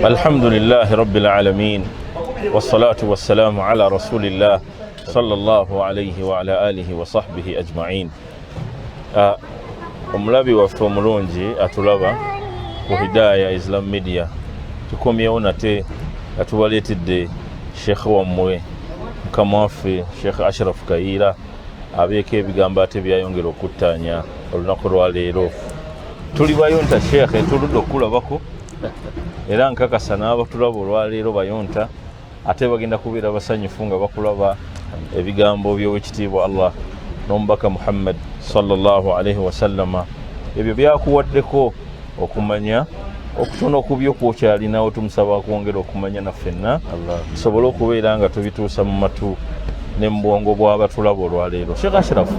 Alhamdulillahi rabbil alamin, wassalatu wassalamu ala rasulillah sallallahu alayhi wa ala alihi wa sahbihi ajma'in. Omulabi waffe omulungi atulaba ku Hidaya Islam Media, tukomyewo nate nga tubaleetedde sheekhe wammwe, mukama waffe Sheekh Ashraf Kayiira, abeeko ebigambo ate byayongera okuttaanya olunaku lwaleero. Tuli bayonta sheekhe, tuludde okukulabako, era nkakasa n'abatulaba olwaleero bayonta ate bagenda kubeera basanyufu nga bakulaba ebigambo by'owekitiibwa Allah n'omubaka Muhammad sallallahu alaihi wasallama. Ebyo byakuwaddeko okumanya okutono ku byo kwokyalinawo, tumusaba kwongera okumanya naffenna tusobole okubeera nga tubituusa mu matu ne mu bwongo bw'abatulaba olwaleero. Sheekh Ashraf,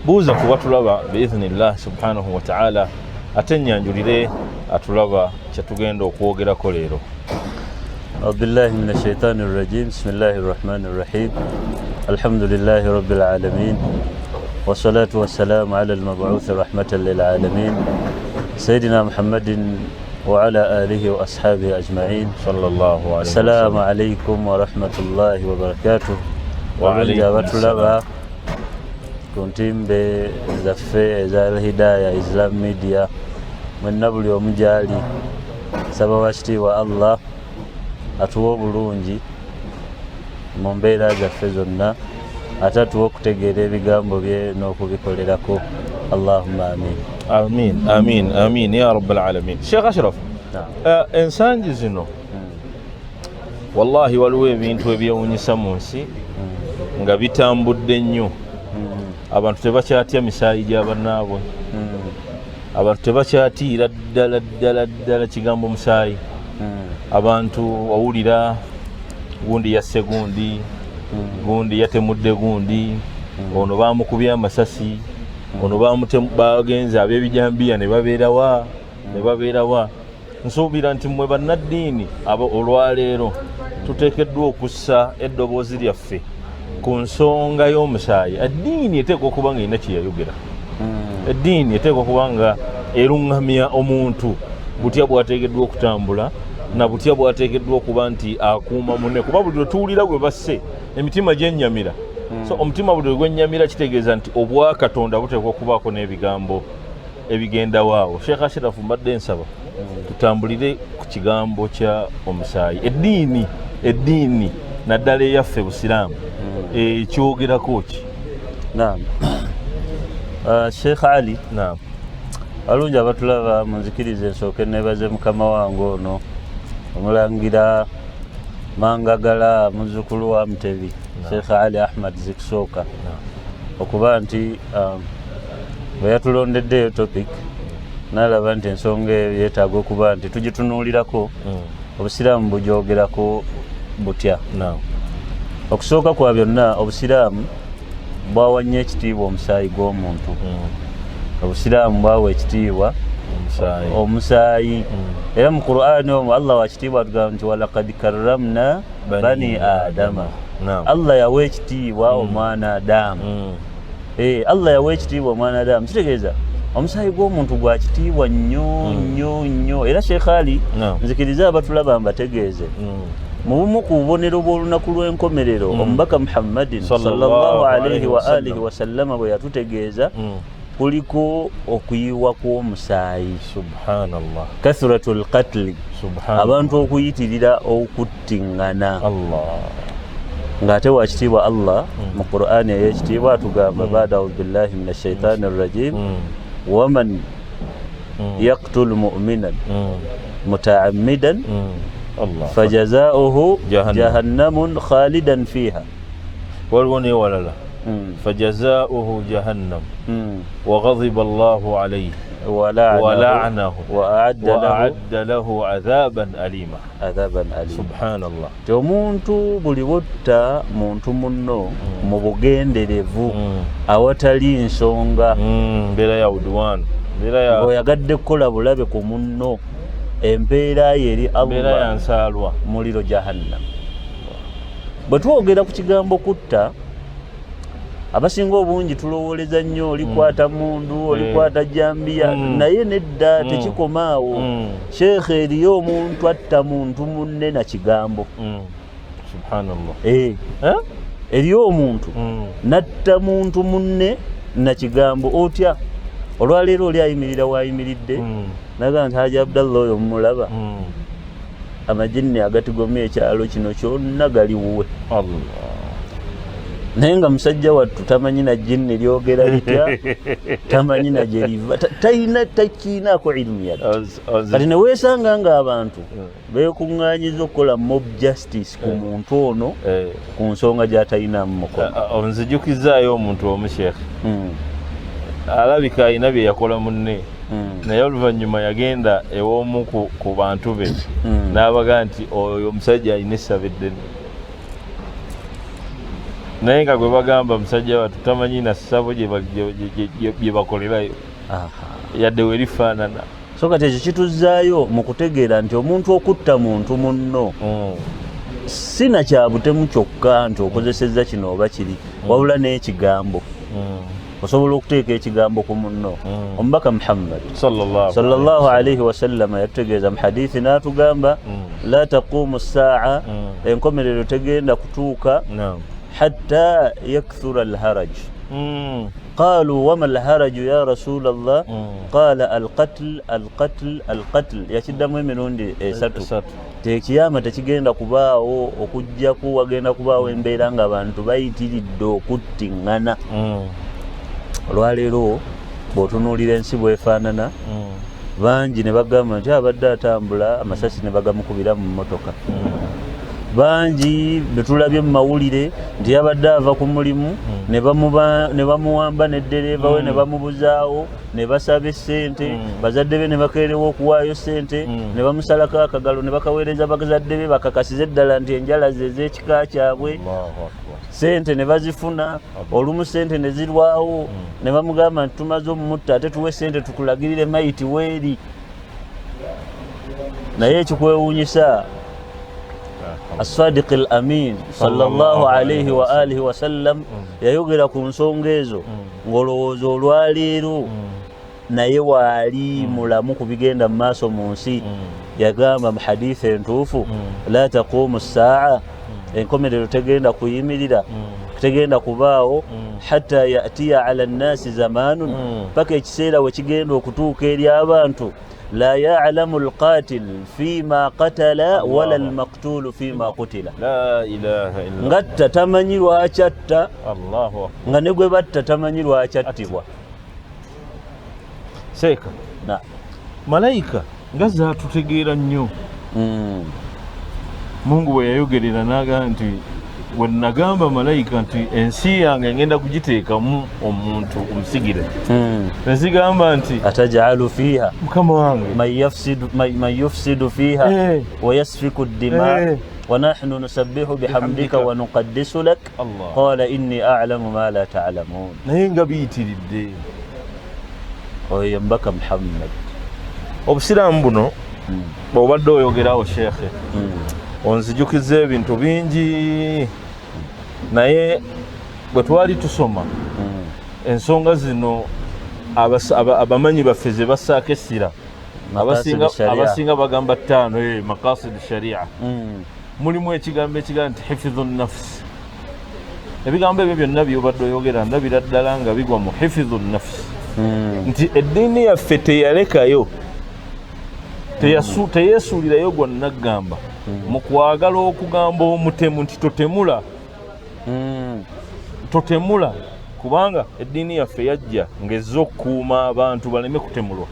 buuza ku batulaba biidhnillah subhanahu wataala, ate nyanjulire atulaba kyetugenda okwogerako leero. أعوذ بالله من الشيطان الرجيم، بسم الله الرحمن الرحيم، الحمد لله رب العالمين، والصلاة والسلام على المبعوث رحمة للعالمين سيدنا محمد وعلى آله وأصحابه أجمعين. Sallallahu alaihi السلام wasallam. عليكم ورحمة الله وبركاته. Wa Abalungi alaikum. abatulaba ku ntimbe zaffe eza Alhidaya Islam Media mwenna, buli omu gyali, saba wakitiibwa Allah atuwe obulungi mu mbeera zaffe zonna, ate atuwe okutegeera ebigambo bye n'okubikolerako. Allahumma amin. Amin, amin, amin ya rabbal alamin. Sheekh Ashraf, ensangi zino wallahi waliwo ebintu ebyewunyisa mu nsi nga bitambudde nnyo. Abantu tebakyatya misaayi gya bannaabwe, abantu tebakyatiira ddala ddala ddala kigambo musaayi. Abantu owulira gundi yasse gundi, gundi yatemudde gundi, ono bamukubye amasasi, ono bagenze ab'ebijambiya ne babeerawa ne babeerawa. Nsuubira nti mmwe bannaddiini abo olwaleero tuteekeddwa okussa eddoboozi lyaffe ku nsonga y'omusaayi. Eddiini eteekwa okuba nga erina kyeyayogera, eddiini eteekwa okuba nga eruŋŋamya omuntu butya bwateekeddwa okutambula na butya bwateekeddwa okuba nti akuuma munne, kuba buli lwe tuwulira gwe basse emitima gyennyamira. So omutima buli lwe gwennyamira kitegeeza nti obwakatonda buteekwa okubaako n'ebigambo ebigendawo awo. Sheekh Ashirafu, mbadde nsaba tutambulire ku kigambo kya omusaayi. Eddiini naddala eyaffe Busiraamu ekyogerako ki? Naam. Sheikh Ali, Naam. Alungi abatulaba, munzikirize nsooke nebaze mukama wange ono omulangira Mangagala, muzzukulu wa Mutebi, Sheikh Ali Ahmad Zikusooka, okuba nti bwe yatulondeddeyo topic nalaba nti ensonga eyo yeetaaga okuba nti tugitunuulirako, obusiraamu bugyogerako butya. Naam. Okusooka kwa byonna, obusiraamu bwawa nnyo ekitiibwa omusaayi gw'omuntu. Obusiraamu bwawa ekitiibwa omusaayi. Omusaayi. Era mu Qur'ani omwo Allah wakitiibwa atugamba nti walakad karramna Bani bani adama. Naam. Allah yawa ekitiibwa omwana Adamu. Eh, Allah yawa ekitiibwa omwana Adamu, kitegeeza omusaayi gw'omuntu gwa kitiibwa nnyo nnyo nnyo. Era Sheekh Ali, Naam. nzikirize abatulaba mbategeeze, mu bumu ku bubonero bw'olunaku lw'enkomerero, omubaka Muhammadin Sallallahu sallallahu alayhi alaihi wa wasallam. alihi wasallama bwe yatutegeeza, kuliko okuyiwa kw'omusaayi, Subhanallah. kathratu lqatli, Subhanallah. abantu okuyitirira okuttiŋŋana, Allah. ng'ate wakitiibwa Allah mu Qur'ani ey'ekitiibwa atugamba bada audu billahi min ashaitani rrajim, waman yaqtul muminan mutaamidan Allah. fajazauhu Jahannam. Jahannamun khalidan fiha. Waliwo newalala, fajazauhu jahannam waghadiba Allahu alayhi walanahu walanahu waadda lahu waadda lahu adhaban alima. Adhaban alima. Subhanallah. Ti omuntu buli wotta muntu munno mu bugenderevu, awatali nsonga, Mbeera ya udwan, mbeera ya ng'oyagadde kukola bulabe ku munno, empeera ye eri mbeera ya Allah nsaalwa. Muliro jahannam. Bwe twogera ku kigambo kutta, Abasinga obungi tulowooleza nnyo olikwata mundu, olikwata jambiya, naye nedda, tekikoma awo. Sheekhe, eriyo omuntu atta muntu munne na kigambo. Subhanallah. Eh, Eh? eriyo omuntu natta muntu munne na kigambo. Otya olwaleero oli ayimirira waayimiridde, naga nti Haji Abdallah oyo mumulaba, amajinni agatigomya ekyalo kino kyonna gali wuwe. Allah. Naye nga musajja wattu tamanyi na jinni lyogera litya, tamanyi na gye liva, talina, takiinaako ilimu yadde. Kati ne weesanga ng'abantu beekuŋŋaanyiza okukola mob justice ku muntu ono ku nsonga gy'atalinamu mukono. Onzijukizaayo omuntu omu, sheekhe, alabika alina bye yakola munne, naye oluvannyuma yagenda ew'omu ku bantu be n'abaga nti oyo omusajja alina essabo eddene, naye nga gwe bagamba musajja wattu tamanyi na ssabo gye bakolerayo yadde we lifaanana. So kati ekyo kituzzaayo mu kutegeera nti omuntu okutta muntu munno si na kya butemu kyokka nti okozesezza kino oba kiri, wabula n'ekigambo, osobola okuteeka ekigambo ku munno. Omubaka Muhammad sallallahu sallallahu alaihi wasallama yatutegeeza mu hadithi n'atugamba, la taqumu ssaa, enkomerero tegenda kutuuka hatta yakthura alharaj. Qalu wama alharaju ya rasul Allah? Qala alqatl, alqatl, alqatl. Yakiddamu emirundi esatu. Esatu. Tekiyama tekigenda kubaawo okujjaku wagenda kubaawo embeera nga abantu bayitiridde okuttiŋŋana. Olwaleero bw'otunuulira ensi bwefaanana, bangi ne bagamba nti abadde atambula, amasasi ne bagamukubira mu mmotoka. Bangi betulabye mu mawulire nti yabadde ava ku mulimu, ne bamuwamba ne ddereeva we, ne bamubuzaawo, ne basaba essente, bazadde be ne bakeerewa okuwaayo ssente, ne bamusalako akagalo ne bakaweereza bazadde be bakakasize eddala nti enjala ze ez'ekika kyabwe. Allahu akbar. Sente ne bazifuna, olumu sente ne zirwawo, ne bamugamba nti tumaze omutta, ate tuwe sente tukulagirire mayiti weeri. Naye ekikwewuunyisa, Asadiq al Amin sallallahu alaihi wa alihi wasallam yayogera ku nsonga ezo ng'olowooza olwaleero naye waali mulamu ku bigenda mu maaso mu nsi. Yagamba mu hadithi entuufu, la taqumu saa, enkomerero tegenda kuyimirira, tegenda kubaawo, hatta yatiya ala nnasi zamanun, paka ekiseera we kigenda okutuuka eri abantu, la yalamu alqatil fima qatala wala almaktulu fima qutila. La ilaha illa. Ngatta tamanyi lwaki atta, Allahu akbar. nga ne gwe batta tamanyi lwaki attibwa. Seeka, Na. malayika nga zaatutegeera nnyo. Mungu bwe yayogerera n'agamba nti we nagamba malayika nti ensi yange ngenda kugiteekamu omuntu omusigire, enzigamba nti atajalu fiha mukama wange man yufsidu fiha wayasfiku ddima wanahnu nusabbihu bihamdika wanuqaddisu lak. Allah. Qala inni alamu ma la talamun. Naye nga biyitiridde. Oyo ye mbaka Muhammad. Obusiraamu buno bw'obadde oyogerawo, sheekhe, onzijukiza ebintu bingi, naye bwe twali tusoma ensonga zino abamanyi baffe ze bassaako essira, Maqasid sharia. Abasinga bagamba ttaano, maqasid sharia. Mulimu ekigambo ekigamba nti hifidhu nafsi. Ebigambo ebyo byonna byobadde oyogera ndabira ddala nga bigwa mu hifidhu nafsi, nti eddiini yaffe teyalekayo, teyeesuulirayo gwonna gamba mu kwagala okugamba omutemu nti totemula, totemula, kubanga eddiini yaffe yajja ng'ezze okukuuma abantu baleme kutemulwa,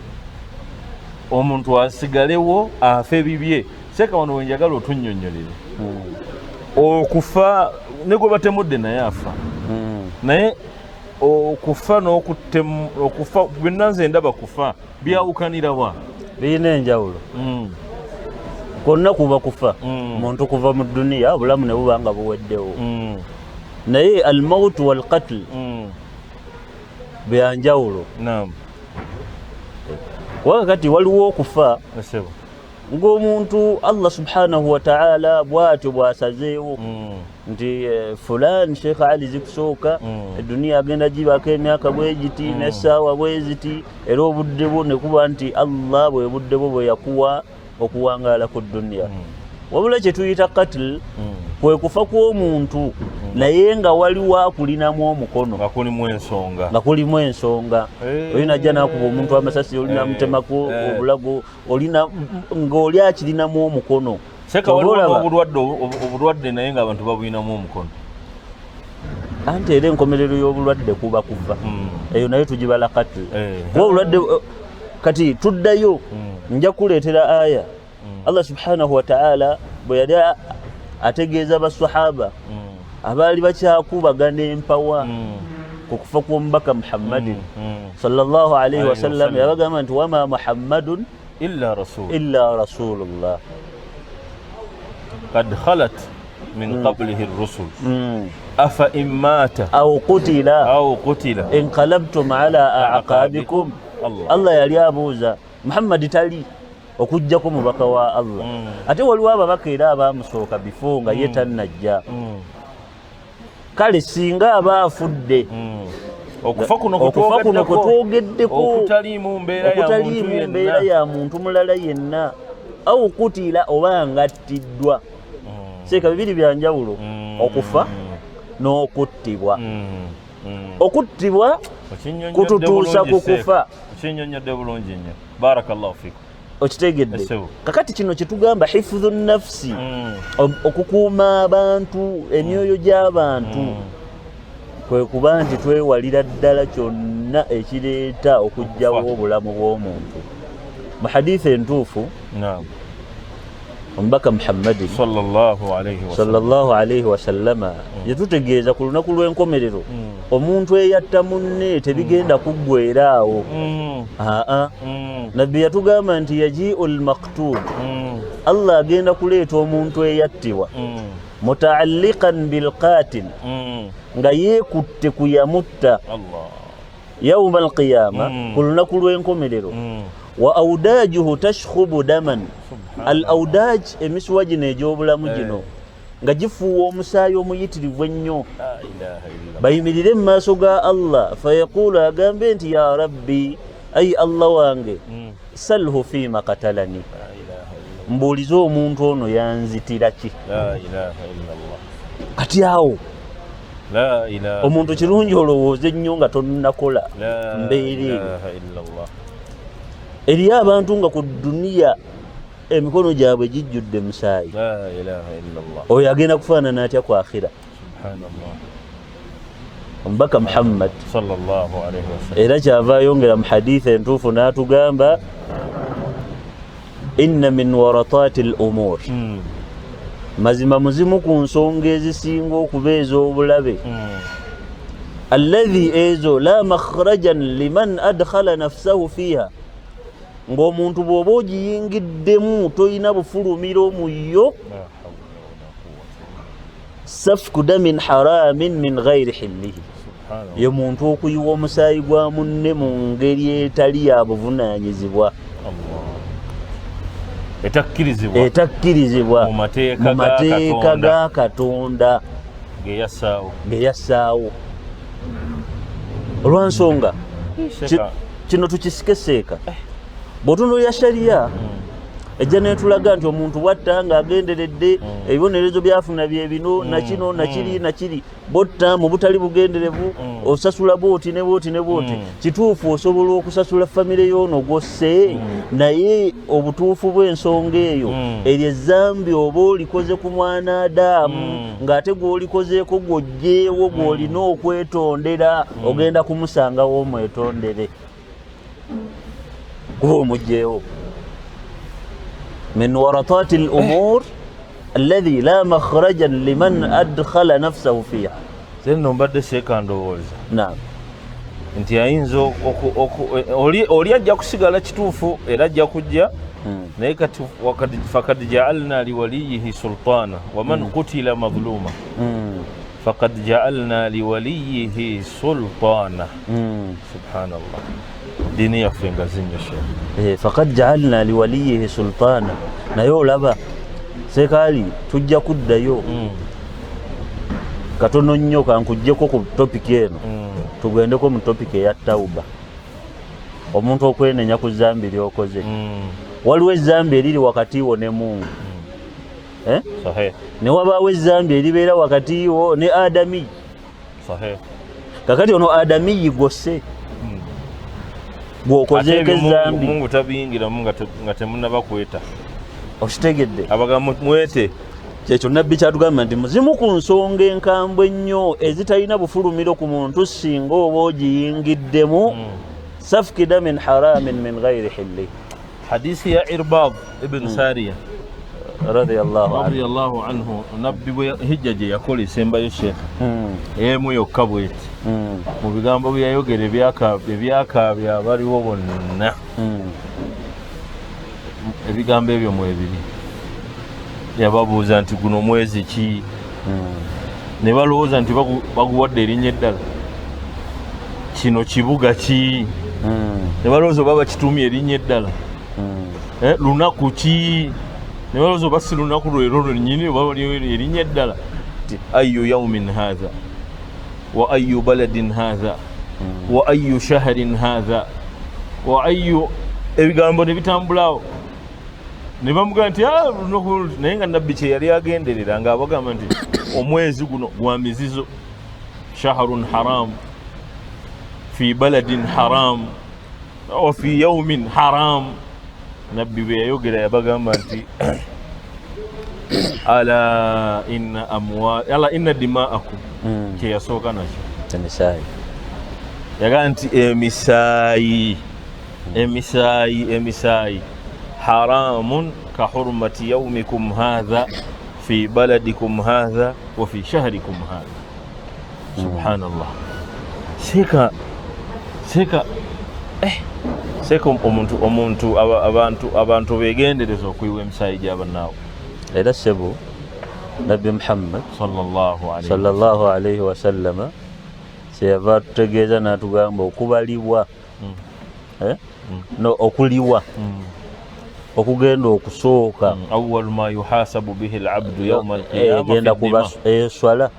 omuntu asigalewo afe bibye. Seeka, wano wenjagala otunnyonnyolere. Okufa ne gwe batemudde naye afa, naye okufa n'okutemu, okufa byonna nze ndaba kufa, byawukanirawa? Birina enjawulo. Kwonna kuba kufa, muntu kuva mu duniya, obulamu ne buba nga buweddewo, naye almautu walqatl byanjawulo. Kubanga kati waliwo okufa Esebo. Ng'omuntu Allah subhanahu wataala bw'atyo bw'asazeewo nti fulani Sheikh Ali zikusooka, eduniya agenda gibako emyaka bwegiti n'essaawa bweziti, era obudde bwo nekuba nti Allah bwe budde bwo bwe yakuwa okuwangaala ku duniya. Wabula kye tuyita katl kwe kufa kw'omuntu naye nga waliwo akulinamu omukono, nga kulimu ensonga, nga kulimu ensonga. Oli najja nakuba omuntu amasasi, oli namutemako obulago, olina ng'oli akirinamu omukono. Seka, waliwo n'obulwadde, obulwadde naye ng'abantu babulinamu omukono. Anti era enkomerero y'obulwadde kuba kuva. Eyo nayo tugibala katl. Kuba obulwadde kati tuddayo, nja kuleetera aya. Allah subhanahu wataala bwe yali ategeeza basahaba abaali bakyakubagana empawa ku kufa kw'omubaka Muhammadin sallallahu alaihi wasallam, yabagamba nti wama Muhammadun illa rasul illa rasulullah kad khalat min qablihi rusul afa in mata au qutila au qutila inqalabtum ala aqabikum. Allah. Allah yali abuuza, Muhammadi tali okugjako mubaka wa Allah. Ate waliwo ababaka era abamusooka before nga ye tannajja. Kale singa aba afudde, okufa kuno okufa kuno kwe twogeddeko okutaliimu mbeera ya muntu okutaliimu mbeera yenna ya muntu mulala yenna, au kutila oba nga attiddwa. Seeka, bibiri byanjawulo, okufa n'okuttibwa. Okuttibwa Okinnyonnyodde kututuusa bulungi, ku kufa. Seeka. Okinnyonnyodde bulungi nnyo, barakallahu fikum. Okitegedde? Essebo. Kakati kino kyetugamba hifdhu nafsi, okukuuma abantu, emyoyo gy'abantu, kwe kuba nti twewalira ddala kyonna ekireeta okuggyawo Okufa. obulamu bw'omuntu. Mu hadithi entuufu, omubaka Muhammadin sallallahu alaihi wasallam sallallahu alaihi wasallama yatutegeeza ku lunaku lw'enkomerero, omuntu eyatta munne tebigenda kuggwera awo. Aa, nabbi yatugamba nti yajiu lmaktul, Allah agenda kuleeta omuntu eyattibwa mutaalliqan bilqatil, nga yeekutte ku yamutta Allah yauma alqiyama, ku lunaku lw'enkomerero, wa audajuhu tashkhubu daman. Al audaj, emisuwa gino egy'obulamu gino nga gifuuwa omusaayi omuyitirivu ennyo. La ilaha illallah. Bayimirire mu maaso ga Allah, fayaqulu, agambe nti ya rabbi, ayi Allah wange, salhu fima katalani, La ilaha illallah. mbuulize omuntu ono yanzitira ki? La ilaha illallah. Kati awo La ilaha omuntu kirungi olowooze ennyo nga tonnakola La mbeera eyo. ilaha illallah. Eriyo abantu nga ku duniya emikono gyabwe gijjudde musaayi. La ilaha illallah. Oyo agenda kufaanana atya ku akhira? Subhanallah. Omubaka Muhammad sallallahu alaihi wasallam era kyava ayongera mu haditha entuufu n'atugamba inna min warataati l umur, mazima muzimu ku nsonga ezisinga okuba ez'obulabe, alladhi ezo la makhrajan liman adkhala nafsahu fiha, ng'omuntu bw'oba ogiyingiddemu toyina bufulumiro mu yo, La hawla wala quwwata. safku damin haramin min ghairi hillihi, Subhanallah. ye muntu okuyiwa omusaayi gwa munne mu ngeri etali ya buvunaanyizibwa, Allah. Etakkirizibwa etakkirizibwa Mu mateeka mu ga mateeka Katonda. ga Katonda Geyassaawo. geyassaawo. Olwansonga Seeka. kino tukisike, seeka, bw'otunuulira shariya ejja netulaga nti omuntu bwatta ng'agenderedde, ebibonerezo byafuna bye bino nakino nakiri nakiri, botta mu butali bugenderevu osasula bwoti ne bwoti ne bwoti. Kituufu osobola okusasula famire y'ono gwosse, naye obutuufu bw'ensonga eyo, eryo ezambi oba olikoze ku mwana Adamu, ng'ate gw'olikozeeko gw'oggyeewo gw'olina okwetondera, ogenda kumusangawo omwetondere kuba omugyewo. Min waratati l umur alladhi la makhrajan liman adkhala nafsahu fiha. Nze nno mbadde seeka ndowooza Naam. nti ayinza oli ajja kusigala kituufu era ajja kujja, naye kati fakad jaalna liwaliyihi sultana waman qutila madhluma fakad jaalna liwaliyihi sultana. Subhanallah, diini yaffe nga zinnyo, sheekh. Fakad jaalna liwaliyihi sultana. Naye olaba Sekaali, tujja kuddayo katono nnyo, kankuggyeko ku topiki eno, tugendeko mu topiki eya tauba, omuntu okwenenya ku zambi lyokoze. Waliwo ezambi eriri wakati wo ne Mungu, eh? Ne wabaawo ezambi eribeera wakati wo ne Adamiyi. Kakati ono Adamiyi gwose gwokozeeko ezambi. Mungu tabiyingiramu nga temunaba kweta. Okitegedde? Abagamba mwete. Kyekyo Nabbi kyatugamba nti muzimu ku nsonga enkambwe ennyo ezitalina bufulumiro ku muntu singa oba ogiyingiddemu, safki damin haramin min ghairi hilli. Hadisi ya Irbad ibn Sariya radiyallahu anhu. Radiyallahu anhu, Nabbi bwe hijja gye yakola esembayo, Sheekh, emu yokka bweti, mu bigambo bye yayogera ebyakaabya abaliwo bonna, ebigambo ebyo mwebiri, yababuuza nti guno mwezi ki? Ne balowooza nti baguwadde erinnya eddala. Kino kibuga ki? Ne balowooza oba bakituumye erinnya eddala. Lunaku ki? Ne balowooza oba si lunaku lwero lwennyini oba waliwo erinnya eddala. Ayu yaumin hatha wa ayu baladin hatha wa ayu shahrin hatha wa ayu, ebigambo ne bitambulawo, ne bamugamba nti, "Ah, lunaku," naye nga Nabbi kye yali agenderera ng'abagamba nti omwezi guno gwa mizizo, shahrun haram fi baladin haram wa fi yaumin haram. Nabbi bwe yayogera yabagamba nti ala inna amwa ala inna dima'akum, kyeyasooka nakyo Emisaayi. Yagamba nti emisaayi, emisaayi, emisaayi haramun ka hurmati yaumikum hatha fi baladikum hatha wa fi shahrikum hatha. Subhanallah. Seeka, seeka, seeka, omuntu abantu begendereza okuyiwa emisaayi gy'abannaawe. Era ssebo, Nabbi Muhammad sallallahu alaihi sallallahu alaihi wasallama kyeyava atutegeeza n'atugamba okubalibwa, eh? No, okuliwa okugenda okusooka, awwal ma yuhasabu bihi alabdu yawma alqiyama egenda kuba swala.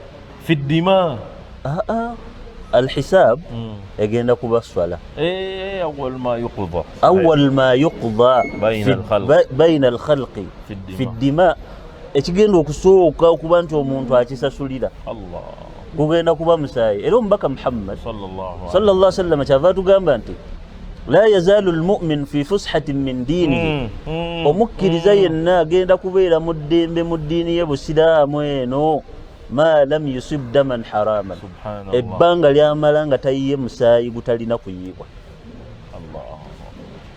Fi ddima. Ah, alhisab egenda kuba swala. Awwal ma yuqda. Awal ma yuqda bayna al-khalq. Bayna alkhalqi fi ddima. Fi ddima, ekigenda okusooka okuba nti omuntu akisasulira Allah gugenda kuba musaayi. Era omubaka Muhammad sallallahu alaihi sallallahu sallama kyava atugamba nti la yazalu lmumin fi fushatin min diinihi, omukkiriza yenna agenda kubeera mu ddembe mu ddiini ye busiraamu eno, ma lam yusib daman haraman, Subhanallah. ebbanga lyamala nga tayiye musaayi gutalina kuyiibwa. Allah.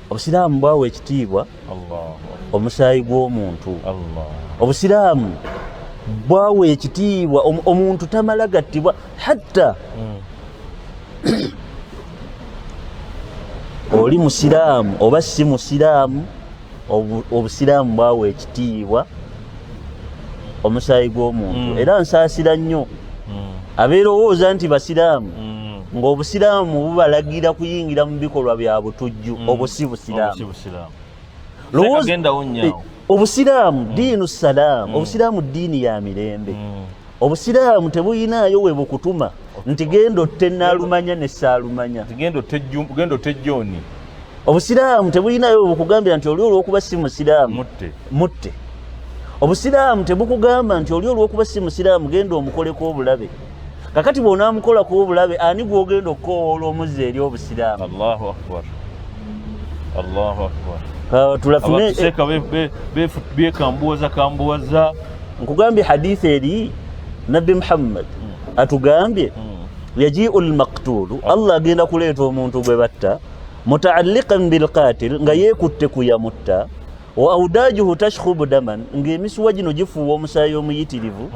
Obusiraamu bwawa ekitiibwa Allah. omusaayi gw'omuntu. Allah. Obusiraamu bwawa ekitiibwa omuntu tamala gattibwa, hatta oli musiraamu oba si musiraamu, obusiraamu bwawa ekitiibwa omusaayi gw'omuntu. Era nsaasira nnyo abeerowooza nti basiraamu, ng'obusiraamu bubalagira kuyingira mu bikolwa bya butujju. Obwo si busiraamu. Obwo si busiraamu. Lowooza Genda wonnyawo. Obusiraamu diinu salaamu, obusiraamu ddiini ya mirembe. Obusiraamu tebuyinaayo we bukutuma nti genda otte naalumanya ne saalumanya. Genda otte Joni. Obusiraamu tebuyinaayo we bukugambira nti oli olw'okuba si musiraamu mutte. Mutte. Obusiraamu tebukugamba nti oli olw'okuba si musiraamu genda omukoleko obulabe. Kakati bw'onaamukolako obulabe, ani gw'ogenda okukoowoola omuzza eri obusiraamu? Allahu akbar, Allahu akbar. Tulafune Abantu seeka bekambuwaza kambuwaza. Nkugambye haditha eri Nabbi Muhammad atugambye yajiu lmaktulu, Allah agenda kuleeta omuntu gwe batta, mutaalliqan bilqatil, nga yeekutte ku yamutta, wa audajuhu tashkhubu daman, ng'emisuwa gino gifuuwa omusaayi omuyitirivu.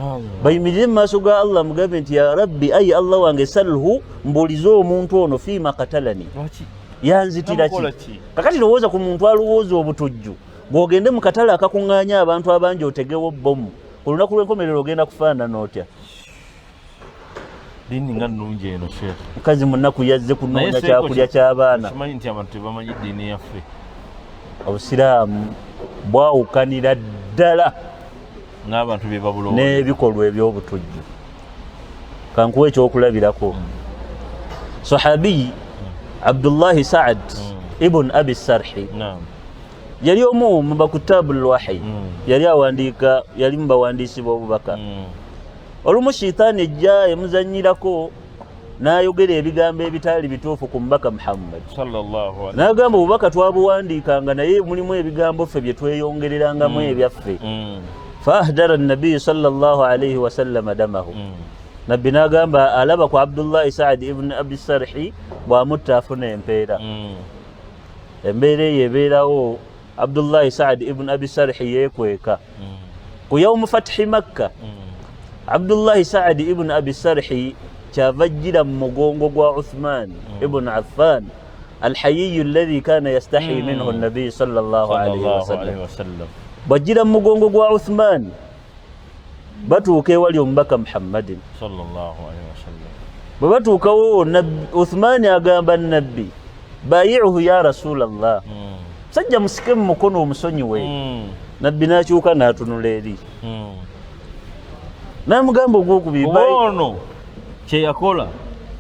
Bayimirire mu maaso ga Allah, mugambe nti ya Rabbi, ayi Allah wange, salhu, mbuulize omuntu ono, fiima katalani, Lwaki yanzitira ki? Namukola ki? Kakati lowooza ku muntu alowooza obutujju, bw'ogende mu katale akakuŋŋaanya abantu abangi otegewo bomu, ku lunaku lw'enkomerero ogenda kufaanana otya? Ddiini nga nnungi eno, sheekh. Mukazi munaku yazze kunoonya Naye kyakulya Seeko, ky'abaana. Kimanyi nti abantu tebamanyi ddiini yaffe. Obusiraamu Bwawukanira ddala n'abantu bye babulowooza n'ebikolwa eby'obutujju. Kankuwa ekyokulabirako. Sahabiyi Abdullahi Saad ibn Abi Sarhi yali omu mu bakutabu lwahi, yali awandiika, yali mu bawandiisi b'obubaka. Olumu shitaani ejja emuzanyirako n'ayogera ebigambo ebitaali bituufu ku mubaka Muhammad. Sallallahu alaihi. N'agamba obubaka twabuwandiikanga, naye mulimu ebigambo ffe bye tweyongererangamu ebyaffe. Faahdara nabiyu sallallahu alaihi wasallama damahu. Nabbi n'agamba alaba ku Abdullahi Saadi ibuni Abi Sarhi bw'amutta afuna empeera. Embeera eyo ebeerawo, Abdullahi Saadi ibuni Abi Sarhi yeekweka. Ku yaumu fatihi Makka, Abdullahi Saadi ibuni Abi Sarhi kyava ajjira mu mugongo gwa Uthman ibuni Affan, alhayiyu alladhi kana yastahi minhu nabiyu sallallahu alaihi Sallallahu wasallam. alaihi wasallam. Bw'ajjira mu mugongo gwa Uthman, batuuka ewali omubaka Muhammadin. Sallallahu alaihi wasallam. Bwe batuukawo, Uthmaani agamba nabbi, bayiuhu ya rasulallah, musajja musike mu mukono omusonyiwe. Nabbi n'akyuka n'atunula eri, n'amugamba ogwokubiri, Oba ono kyeyakola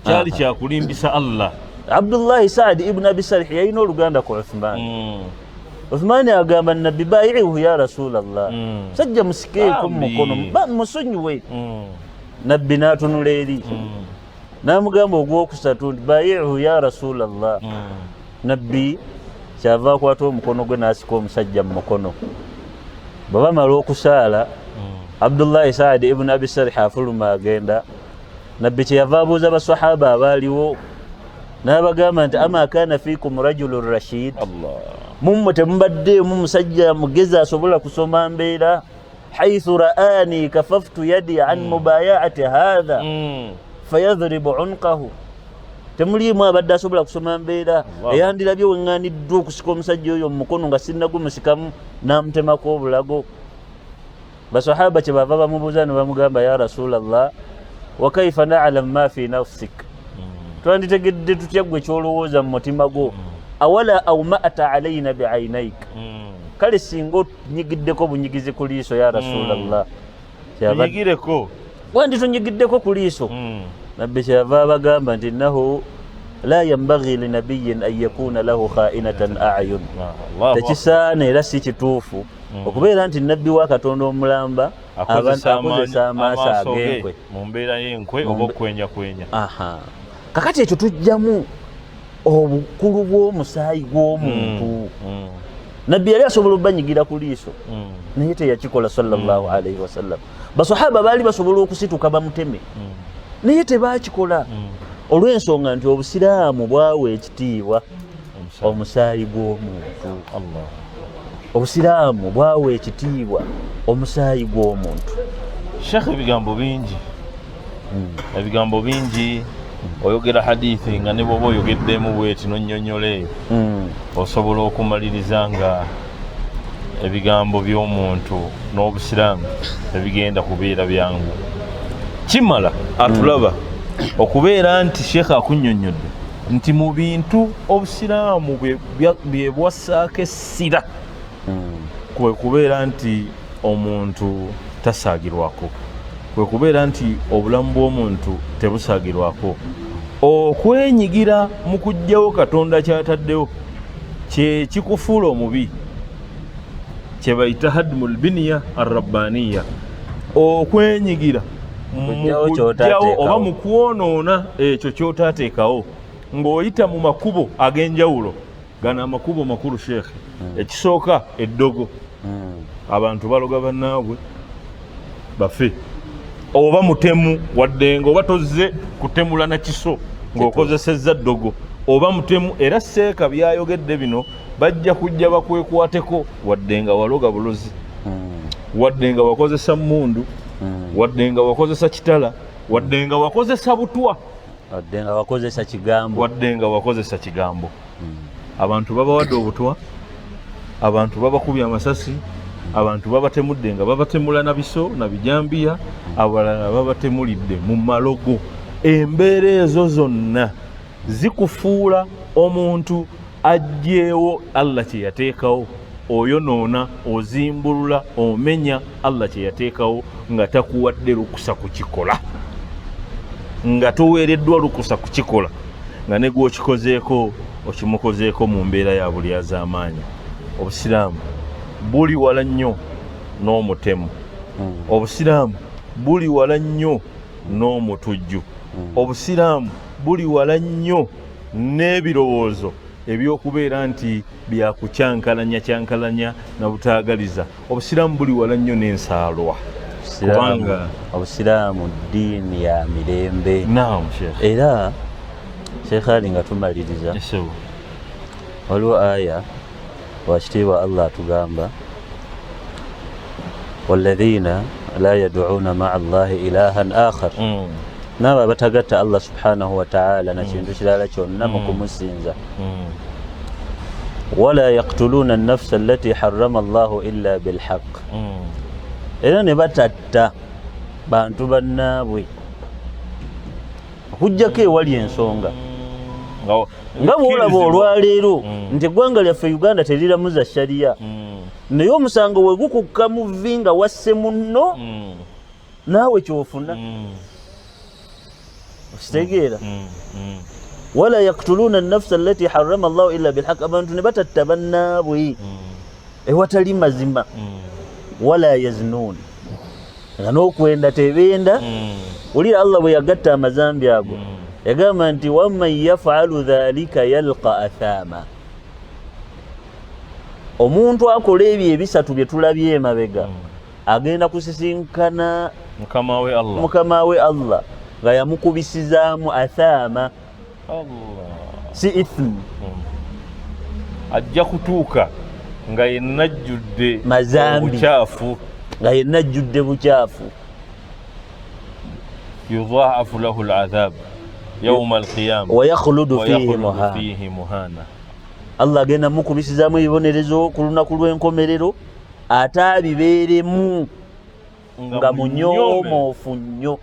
kyali kyakulimbisa Allah. Abdullahi Saadi ibuni Abi Salihi yalina oluganda ku Uthmaani. Uthmaani agamba nabbi, bayiuhu ya rasulallah, musajja musikeeko mu Bambi. mukono, musonyiwe. Nabbi n'atunula eri, n'amugamba ogwokusatu nti bayiuhu ya rasulallah. Nabbi kyava akwata omukono gwe n'asika omusajja mu mukono. Bwe bamala okusaala, Abdullahi Saadi ibuni Abi Sariha afuluma agenda. Nabbi kyeyava abuuza basahaba abaaliwo n'abagamba nti ama kana fiikum rajulun rashid? Allah. Mummwe temubaddeemu musajja mugezi asobola kusoma mbeera? Haithu ra'ani kafaftu yadi an mubayaati hatha fayadhribu unqahu. Temuliimu abadde asobola kusoma mbeera Allah. eyandirabye weŋŋaniddwa okusika omusajja oyo mu mukono nga sinnagumusikamu n'amutemako obulago? Basahaba kyebava bamubuuza ne bamugamba, ya rasulallah, wa kaifa nalam ma fi nafsik? Twanditegedde tutya gwe kyolowooza mu mutima gwo? Awala aumata alaina biainaik? Kale singa onyigiddeko bunyigizi ku liiso, ya rasulallah. Tunyigireko. Wanditunyigiddeko ku liiso. Nabbi kyeyava abagamba nti innahu la yambagi linabiyin an yakuna lahu khainatan ayun. Allahu. Tekisaana era si kituufu okubeera nti nabbi wa Katonda omulamba akozesa akozesa amaaso amaaso ge ag'enkwe mu mbeera y'enkwe oba okwenyakwenya. Aha. Kakati ekyo tujjamu obukulu bw'omusaayi gw'omuntu. Nabbi yali asobola obanyigira ku liiso, naye teyakikola sallallahu alaihi wasallam. Basahaba baali basobola okusituka bamuteme, naye tebakikola olw'ensonga nti obusiraamu bwawa ekitiibwa omusaayi gw'omuntu. Allah. Obusiraamu bwawa ekitiibwa omusaayi gw'omuntu. Sheekh, ebigambo bingi, ebigambo bingi. Oyogera hadithi nga ne bwoba oyogeddemu bweti nonnyonnyola eyo, osobola okumaliriza nga ebigambo by'omuntu n'obusiraamu tebigenda kubeera byangu. Kimala atulaba okubeera nti sheekh akunnyonnyodde nti mu bintu obusiraamu bye bwassaako essira kwe kubeera nti omuntu tasaagirwako, kwe kubeera nti obulamu bw'omuntu tebusaagirwako. Okwenyigira mu kuggyawo Katonda kyataddewo kye kikufuula omubi, kye bayita hadmu lbiniya arrabbaniya, okwenyigira mu Kuggyawo kuggyawo ky'otaateekawo. oba mu kwonoona ekyo ky'otaateekawo ng'oyita mu makubo ag'enjawulo. Gano amakubo makulu, sheekhe. Ekisooka, eddogo. Abantu baloga bannaabwe bafe, oba mutemu, wadde nga oba tozze kutemula na kiso ng'okozesezza ddogo, oba mutemu. Era seeka byayogedde bino bajja kujja bakwekwateko, wadde nga waloga bulozi, wadde nga wakozesa mundu, wadde nga wakozesa kitala, wadde nga wakozesa butwa, wadde nga wakozesa kigambo, wadde nga wakozesa kigambo. Abantu babawadde obutwa, abantu babakubye amasasi, abantu babatemudde nga babatemula na biso na bijambiya, abalala babatemulidde mu malogo. Embeera ezo zonna zikufuula omuntu aggyeewo Allah kye yateekawo. Oyonoona, ozimbulula, omenya Allah kye yateekawo nga takuwadde lukusa kukikola, nga toweereddwa lukusa kukikola, nga ne gw'okikozeeko okimukozeeko mu mbeera ya buli azaamaanyi. Obusiraamu buli wala nnyo n'omutemu. Obusiraamu buli wala nnyo n'omutujju. Obusiraamu buli wala nnyo n'ebirowoozo ebyokubeera nti byakukyankalanya kyankalanya na butaagaliza. Obusiraamu buli wala nnyo n'ensaalwa. Kubanga obusiraamu ddiini ya mirembe. Naam, Sheikh. Era Sheikh Ali, nga tumaliriza, waliwo aya wakitiibwa Allah atugamba, walladhina la yaduuna maa Allahi ilahan akhar, n'abo abatagatta Allah subhanahu wataala na kintu kirala kyonna mu kumusinza, wala yaktuluuna annafsa allati harrama Allahu illa bilhaq, era ne batatta bantu bannaabwe okuggyako ewali ensonga. Nga bwolaba olwaleero nti eggwanga lyaffe Uganda teriramuza shariya, naye omusango we gukukka mu vvi nga wasse munno, naawe kyofuna okitegeera. Wala yaktuluuna nafsa allati harrama Allahu illa bilhaq, abantu ne batatta bannaabwe ewatali mazima, wala yazinuun, nga n'okwenda tebenda. Wulira Allah bwe yagatta amazambi ago, yagamba nti waman yafalu dhalika yalqa athama. Omuntu akola ebyo ebisatu bye tulabye emabega agenda kusisinkana mukama we Allah, mukama we Allah nga yamukubisizaamu athama, si ithm. Ajja kutuuka nga yenna ajjudde mazambi, obukyafu, nga yenna ajjudde bukyafu. Yudhaafu lahu al'adhab yawma alqiyama wayakhuludu fihi wayakhludu muhana, fihi muhana. Allah agenda mukubisizaamu ebibonerezo ku lunaku lw'enkomerero, ate abibeeremu nga munyoomoofu nnyo.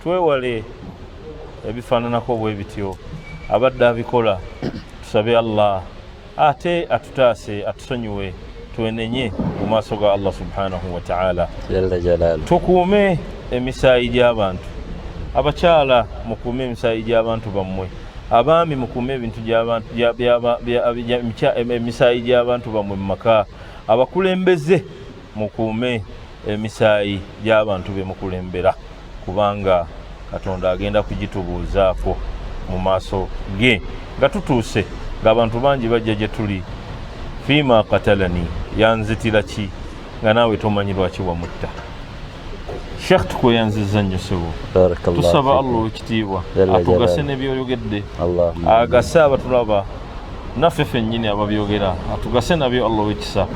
Twewale ebifaananako bwe bityo. Abadde abikola, tusabe Allah ate atutaase, atusonyiwe, twenenye mu maaso ga Allah subhanahu wa ta'ala. Jalla jalaalu. Tukuume emisaayi gy'abantu. Abakyala, mukuume emisaayi gy'abantu bammwe. Abaami, mukuume ebintu gy'abantu emisaayi gy'abantu bammwe mu maka. Abakulembeze, mukuume emisaayi gy'abantu be mukulembera, kubanga Katonda agenda kugitubuuzaako mu maaso ge nga tutuuse, ng'abantu bangi bajja gye tuli, fiima katalani, yanzitira ki, nga naawe tomanyi lwaki wamutta. Sheekh, tukweyanziza nnyo ssebo. Barakallahu Tusaba fikum. Allah owekitiibwa Jalla atugase jalaaluhu. n'ebyoyogedde, Allahumma agase abatulaba naffe ffennyini ababyogera, atugase nabyo. Allah owekisa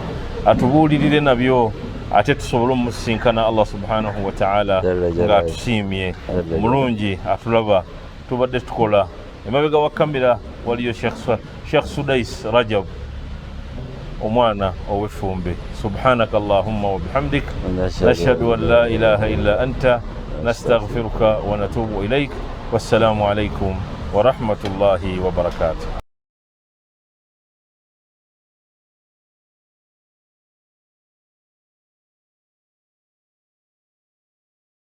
atubuulirire nabyo, ate tusobole omusinkana Allah subhanahu wa ta'ala Jalla jalaaluhu. ng'atusiimye. Jalla jalaaluhu. Mulungi atulaba, tubadde tukola emabega wa kamera waliyo Sheikh Sudais Rajab, omwana ow'effumbe. Subhanaka allahumma wa bihamdik, nashhadu an la ilaha illa anta, nastaghfiruka wa natubu ilaik. Wassalamu alaikum wa rahmatullahi wa barakatuh.